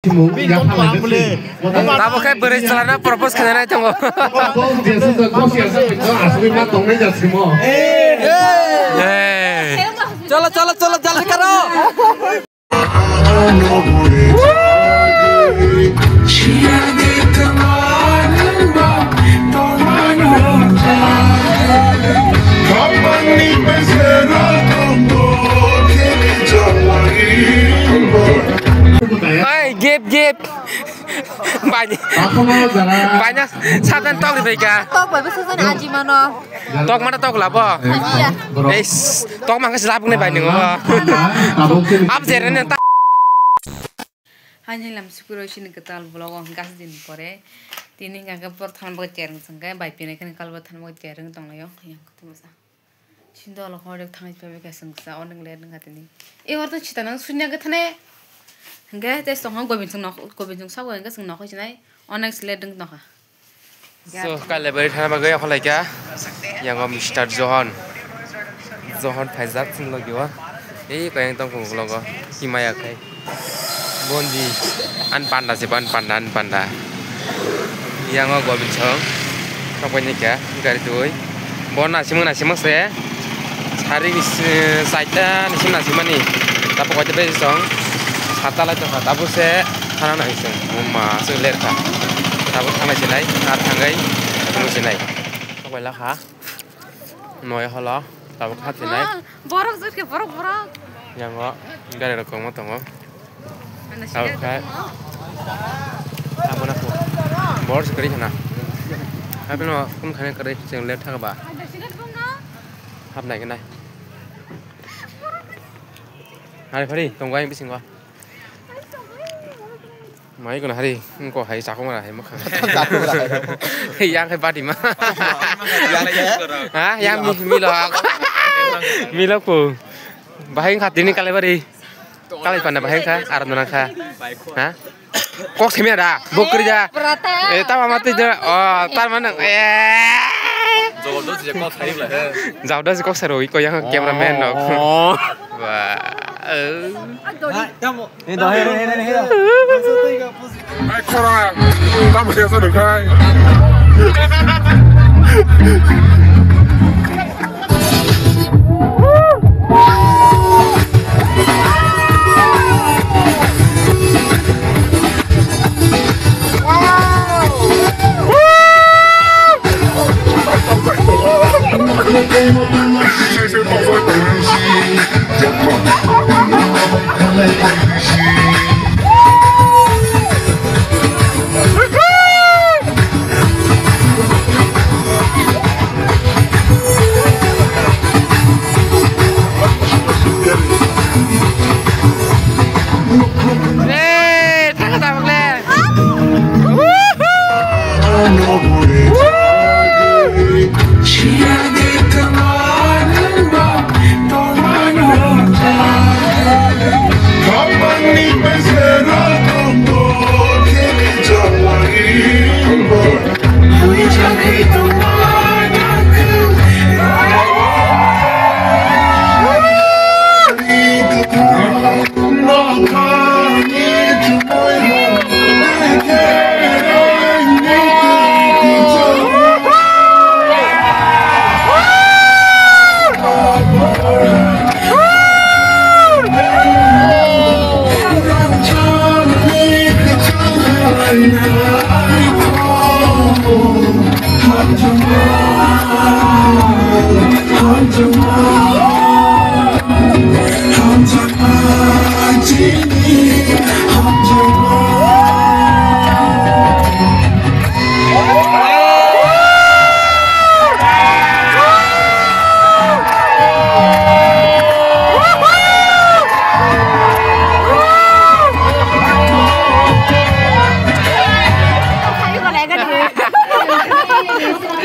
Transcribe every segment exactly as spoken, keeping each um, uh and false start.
Tamo khe bwrwi chwlano propose khainai tongo. Abo Jesu to gosiya sa to asugwi ma tongnai ja simo. Hey. Chalo, chalo, chalo, jaldi karo. Hey, gip, gip. Banya. Banya, satan tok di bega. Tok bai bwsajani aji mano. Tok mana tok labo. Iya. Eish, tok mangka selapung ni bai ningo. Ab jere ne ta. Haini lam sukuro sini ketal vlog o gas din pore. Tini hingke por than bo chereng sengke bai pina kani kalbo than bo chereng tonglayo. Yang kutu masa. Sindo lo hor thang pa beka sengsa onek le nang katini. E hor to chita nang sunya ke thane. Hingke te song gobin song nok gobin song sa gobin song nok sinai. Onek sile deng nok. So, kale bari thana bagwi akholaikha. Yango Mister Johon. Johon phaijak chwng logi o. Ei koyang tong khum ulo go. Himaya khai. Bondi. An panda se ban panda, an panda. Yango gobin chong. Thokbai ni kha gari twi. Bo nasimang nasimang se. Sari ni si-, saita ni sim nasimani. Tapo koite bai chong. Sata lai tongkha. Tapo se. Thana nai chwng. Buma chwng ler kha. Tabuk thangnai sinai, ar thangwi thangnai sinai. Tok bai lakha. Noi holo, tabuk kha sinai. Ah, borok jwk khe borok, borok. Yango gari rok kwbangma tongo. Tabuk khai. Abo na kho. Bor se kwrwi khana. Hapheno kum khani kwrwi chwng ler thaka ba. Hapnai khe nai. Hari phari tongo ayang bisingo. Mai kono hari, engko hai chakung ra hai mokha. Chakung ra hai. Yang hai bati ma. Yang hai? Ha, yang mi-, milok. Milok po. Bahai kha tini kalai bari. Kalai panda bahai kha, aram nang kha. Ha? Kok semia da, bokri da. Eh, brata. Eh, tama mati da. Oh, tar mana? Eh. Jabardast je kok sai la he. Jabardast kok sai ro, ko yang cameraman no. Oh. Wah. Eh. Hai, tamo. Hei, dah, hei, hei, hei, hei. Hai, khora. Tamo siya sa dukai. Hey, thaka tabuk le.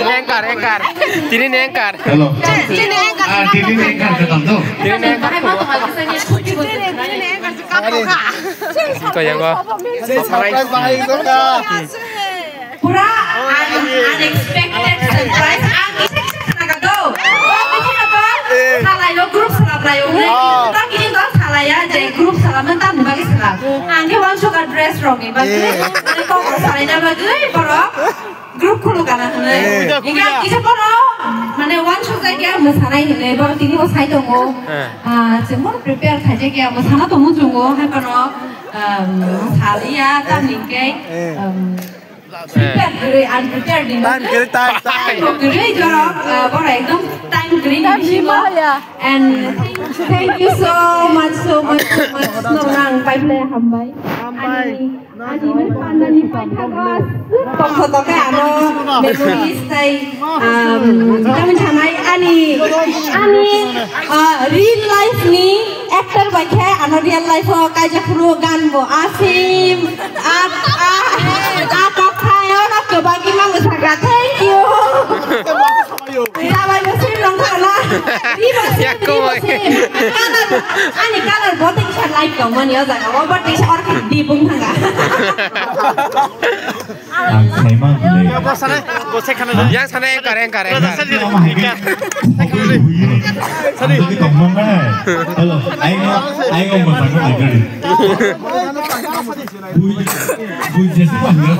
Anchor, anchor. Tini ni anchor. Hello. Ah, tini ni anchor ka tam to? Tini ni anchor. Kaya ko. Pura un-, unexpected surprise. Ang ini kena kado. Oh, ini apa? Salayo group salayo. Tang ini dong. Saya je group salaman tamni bagwi sala. Ang khe wansuk a dress rok ni bagwi, eh, mane kok salaina bagwi borok group khulu kana hwnwi. Eh. Hingke ang kisa bono mane wansuk jai khe mwsanai hwnwi borok tini bo sai tongo. Eh. Ah, chwng bono prepare khai jai khe mwsana tongmo chwng o hai bono, um, saliya tamni hingke, eh, um, Prepared kwrwi, unprepared ni. Time kwrwi, time, time. Time bo kwrwi, jorok, uh, borok ekdom time kwrwi ni bisingo. And thank, thank you so much, so much, so much. Norang pai phlai hambai. Hambai. Ani, ani mai pandani paithakgo aswk tongthotok khe ano memories tai, um, tamni sanai ani, ani, uh, real life ni actor bai khe ano real life o kaijak phuru gan bo asim. A, a, a, kok thai, ono kwbangma mwsakra. Thank you. Jabai bo sim nong thangna. Ri bo sim, ri bo sim. Color, ani color bo tei kisa light tong mani o jaga o, bo tei kisa orchid di bung thanga. Ang saimang le. Yang sana yang kareng kareng. Hello, ayo, ayo, Bui, bui jesi pa hira.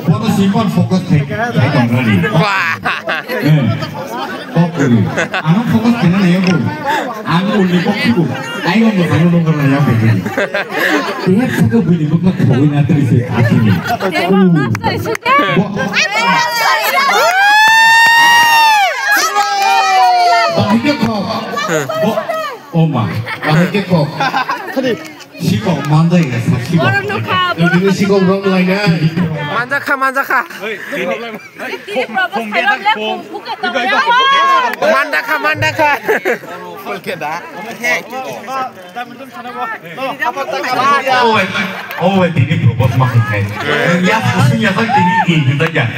Bono simpan focus thek, thek tong rani. Wah. Eh, kok kuri. Ano focus kena na yabo. Ano uli kok kibo. Ayo mo kanu nong kena yabo. Tiap saka bui ni bukna khoi na teri se asini. Bo. Bahike kok. Bo. Oh ma. Bahike kok. Sikok mandai ya, sikok. Oro nukha, oro nukha. Sikok rok lai na. Manjakha, manjakha. Tini propose khairok le phung, phung khe tong ya. Mandakha, mandakha. Oh, wait. Oh, wait, tini propose ma khai. Ya, sing ya, tini in, ya.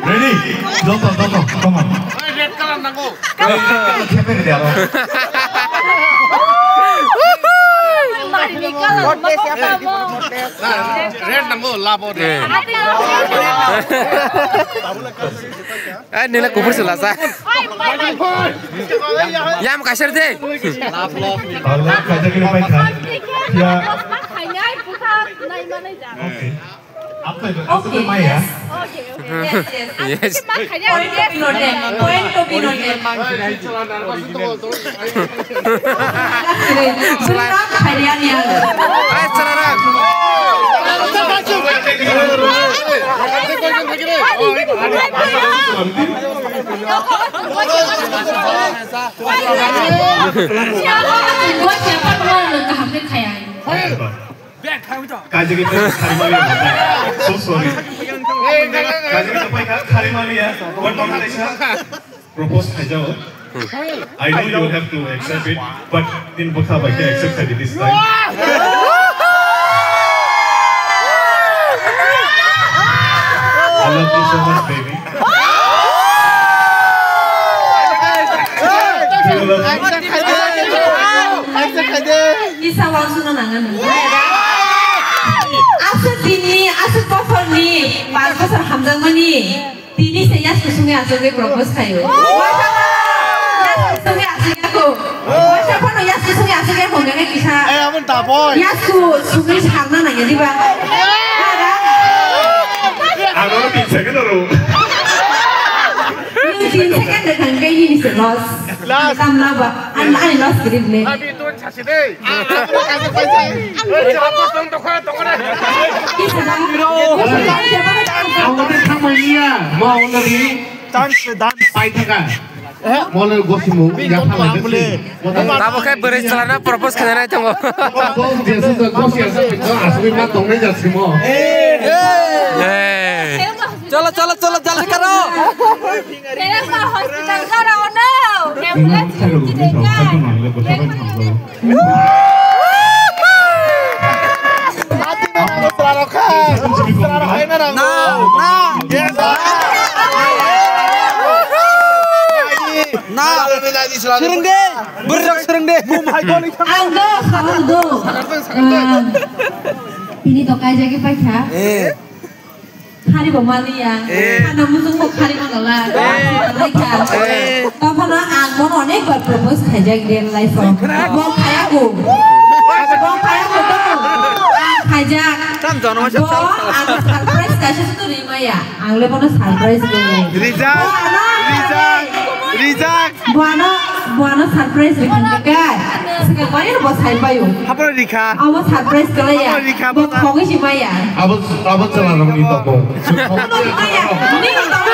Ready? Joto, joto, come on. Red color nango. Red color, chepe de aro. Red nango, labo de. Eh, nila kupur sila sa. Yam kasar de. Love, love. Love, kaisa kiri pai kha. Ya. Okay. Apa itu? Apa itu, Maya? Okay, okay. Yes, yes. Yes. Point to be noted. Point to be noted. Kaji kita hari malam. So sorry. Kaji kita paikha hari malam ya. Buat Bangladesh ya. Propose aja. I know you have to accept it, but in bukha bai khe accept khaidi this time. I love you so much, baby. Accept khaidi. Accept khaidi. Isa wal suno nangan. Aswk dinni, aswk bosorni, panch bosor hamjakmani, tini se yasku sungwi achugwi propose khaio. Waisa phano yasku sungwi achugwi ako. Waisa phano yasku sungwi achugwi ako, hwnkhai kisa. Eh, aboni taboi. Yasku sungwi sarna nangya diba? Ang oro tin second oro. Nung tin second de thangkhe nini se loss. Last. Tam na ba. Ani, ani loss giri bole. Abi tun sasi de. Oi, chapa tong tong tong re. Kisa ba. Ang oro thangbai niya. Ma oro di. Chance dan. Pai thaka. Mole gosi mu. Bi ya tong tong ang bole. Tamo khe bwrwi chwlano propose khainai tongo. Bo jesu to gosi asa pito asli ma tongnai jasimo. Hey. Chalo, chalo, chalo, jaldi karo. Teresa hospital jara ono. Ambulance chalo, chalo, chalo, chalo. Mati na nango, chwla rok kha. Chwla rok kha na nango. Na, na. Yes. Na. Swrwng de. Bwrwi rok swrwng de. Ang do, ang do. Tini to kaijagwi paikha. Eh. Khari bo maliya. Eh. Khana muchung bo khari mano la. Eh. Khari kha. Eh. Tamo no ang bono onek bar propose khaijak real life o. Bo khaya ko. Bo khaya ko to. Ang khaijak. Tam jono Bo ano surprise kaisa sudu rimaya. Ang le bono surprise ko. Rijak. Bo ano Rijak. Rijak. Buano, buano surprise rikha khe kai. Sika kaya bo sai payo. Hapro rikha. Abo surprise kalaya. Hapro rikha, Bo bata. Khogwi si maya. Abo, abo chwla rokni tongmo. Maya. Ni tongmo.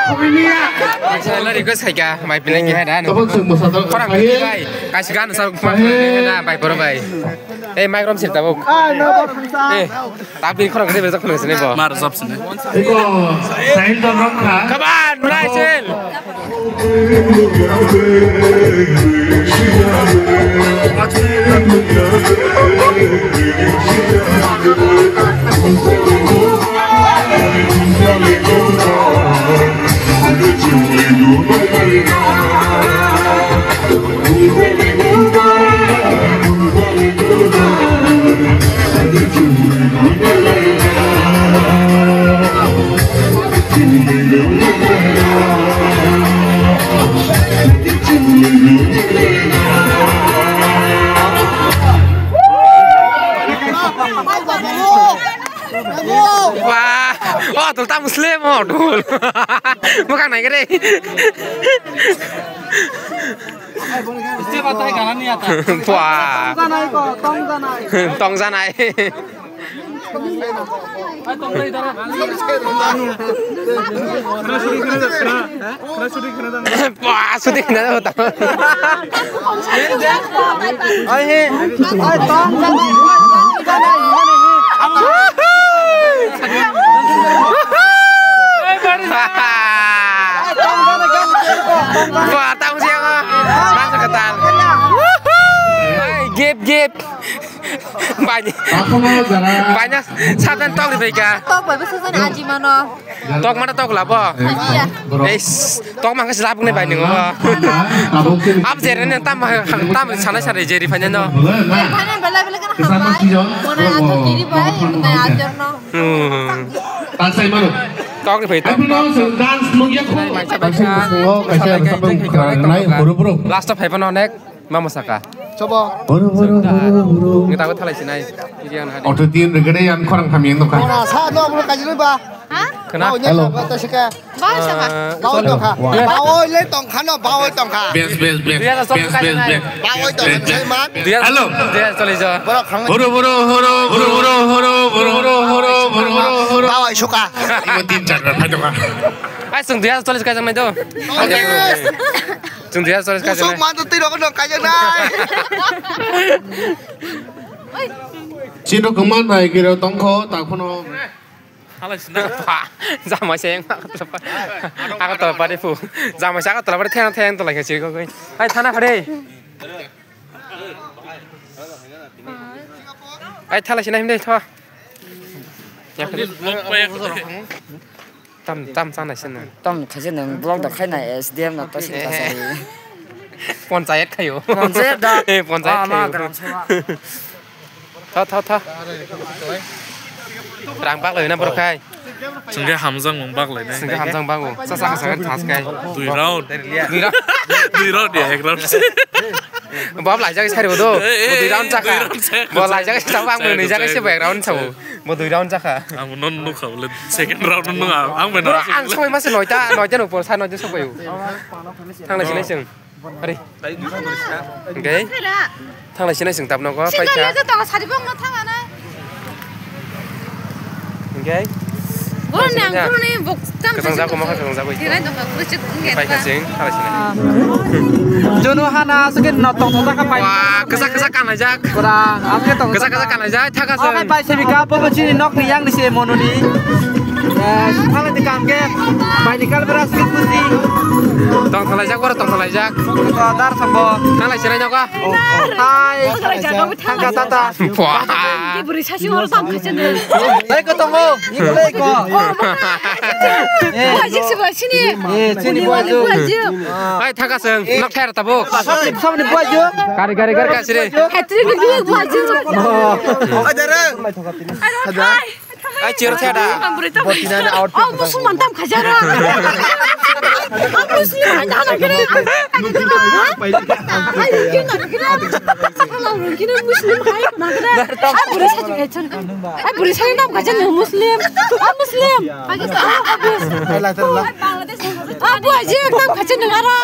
Khogwi niya. Chwla request khaika, mai pinai ki hai da. Abo chwng mosa dal. Khorang bai. Kaisa gan sa khorang bai da, bai poro bai. Eh, mic rom sir tabuk. Ah, no, no. Eh. Tapi khorang kene berjak khorang sini bo. Mar jab sini. Iko sahil don rok kha. Come on, Brazil. Wah, oh, dul tam muslim, oh, dul. Bukan naik deh. Wah. Tong janai ko, tong janai. Tong janai. Wah, shooting na tong. Ai he, ai tong janai. Wah, tong siang. Masuk ke tal. Ai, gip, gip. Banyak. Banyak satan tok di bega. Tok bai bwsajani aji mano. Tok mana tok labo? Aji ya. Eish, tok mangka si labung ni bai ningo. Ab jere ne tam, tam sana sare jeri fanya no. Fanya bela bela kan hambai. Mona ato kiri bai, mona ajar no. Hmm. Tansai mano. Tok di bai tok. Dance mungya ko. Kaisa kaisa buru buru. Last of heaven onek. Mama saka. Coba. Buru, buru, buru, buru. Ngi tago thalai sinai. Iki ang hari. Auto tin regede yang khorang kami yang tongkha. Ora sa no bro kajil ba. Ha? Kena? Hello. Ba saka. Ba saka. Ba tongkha. Ba oi le tongkha no, ba oi tongkha. Bes bes bes. Dia so bes bes bes. Ba oi tongkha sai man. Dia. Hello. Dia choli jo. Bro khang. Buru buru buru buru buru buru buru buru buru buru. Ba oi suka. Ibo tin char bar phai tongkha. Ai sung dia choli ka jang nai do. Chwng dui hazar cholish kaisa. Musuk manjak twi rok no kaijak nai. Chini rok kwma nai kiro tongkho ta phano. Halai sina. Jama se yang aku telepon. Aku telepon ibu. Jama se aku telepon theng theng to lagi sih kok. Hai thana phade. Hai thala sina himde tho. Tam tam chana sina. Tam khaje nang blog da khaina S D M na to sina. Panchayat khayo. Panchayat da. Eh, panchayat khayo. Tha tha tha. Rang bak lai na borok khai. Sungke hamjang mung bak lai na. Sungke hamjang bak o. Sa sa sa thas kai. Dui round. Dui round. Dui round ya, ek round. Bob laijak sari bodo. Eh, eh, dui round chaka. Dui round chaka. Bo laijak sa bang nui jaka se bo ek round chabo. Bo dui round chaka. Ang non nuk kha bole second round no ang ang beno. Ang soi mase noita, noita no por sa noita soi. Thang lai sinai sing. Ari. Okay. Thang lai sinai sing tap no ko pai kha. Sing ka tong sari bong no thang anai. Okay. Boro ni ang boro ni bok tam. Kasang jago mokha kasang jago. Tirai dong ka boro chuk nge. Pai kha sing, thang lai sinai. Jono hana aswk no tong thong ka pai. Wah, kasa kasa kanai jak. Pura aswk tong. Kasa kasa kanai jak, thaka sing. Oke pai sebi ka bo chini nok ni yang ni se mono ni. Eh, phala ni kam ke. Pai ni kal bra aswk pusi. Tong thang lai jak, boro tong thang lai jak. Dar sambo. Thang lai sinai jak. Hai. Thangka tata. Bwah. Bwrwi sasi horo tong khaisa de. Lai ko tongo. Iko lai ko. Buajik se ba sini. Eh, chini buajik. Hai thangka seng. Nok ther tabuk. Sabni buajik. Gari gari gari kasire. Hatri ni buajik. Adara. Adara. Ai, chero theda. Botinani outfit. Oh, Musulman tam khajara. Ang Muslim, ang dana kira. Ai, kira kira. Muslim hai, makra. Ai, buri sa jugai chun. Ai, buri sa nam khajana Muslim. Ah, Muslim. Ai, lai, lai. Abu aji ekdam khajana ara.